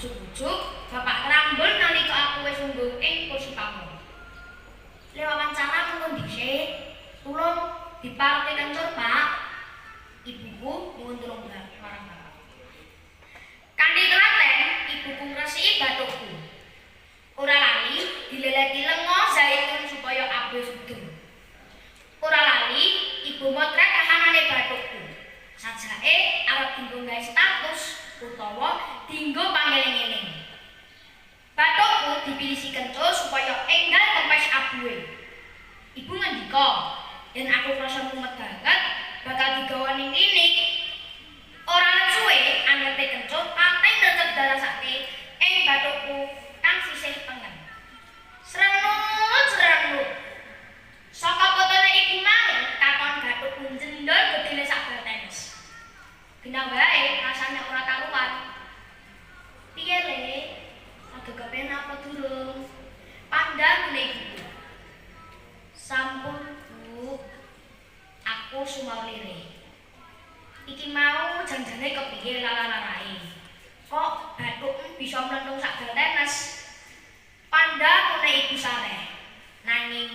Ujug-ujug bapak ngrambul nalika aku wis lungguh ing kursi tamu. Le wawancara mengko dhisik, tulung diparke kencur, Pak. Ibuku nyuwun tulung marang bapak. Kanthi telaten, ibuku ngresiki bathukku. Ora lali dileleti lenga zaitun supaya abuhe udan. Ora lali ibu motret kahanane bathukku. Sajake arep dinggo gawe status utawa dinggo pangeling-eling. Bathukku dipilisi kencur supaya enggal kempes abuhe. Ibu ngendika, yen aku krasa mumet banget, bakal digawa ning klinik. Ora let suwe, angete kencur pating ngrecep darasake ing bathukku kang sisih tengen. Srenut, srenut. Saka fotone ibu mau, katon bathukku njendol gedene sak bal tenis. Genah wae rasane ora karuan. Piye, Le? Rada kepenak apa durung? Pandang ibuku. Sampun, Bu. Aku sumaur lirih. Iki mau janjane kepiye lala-larae? Kok bathukmu bisa mlentung sak bal tenis? Pandang ngene ibu sareh. Nanging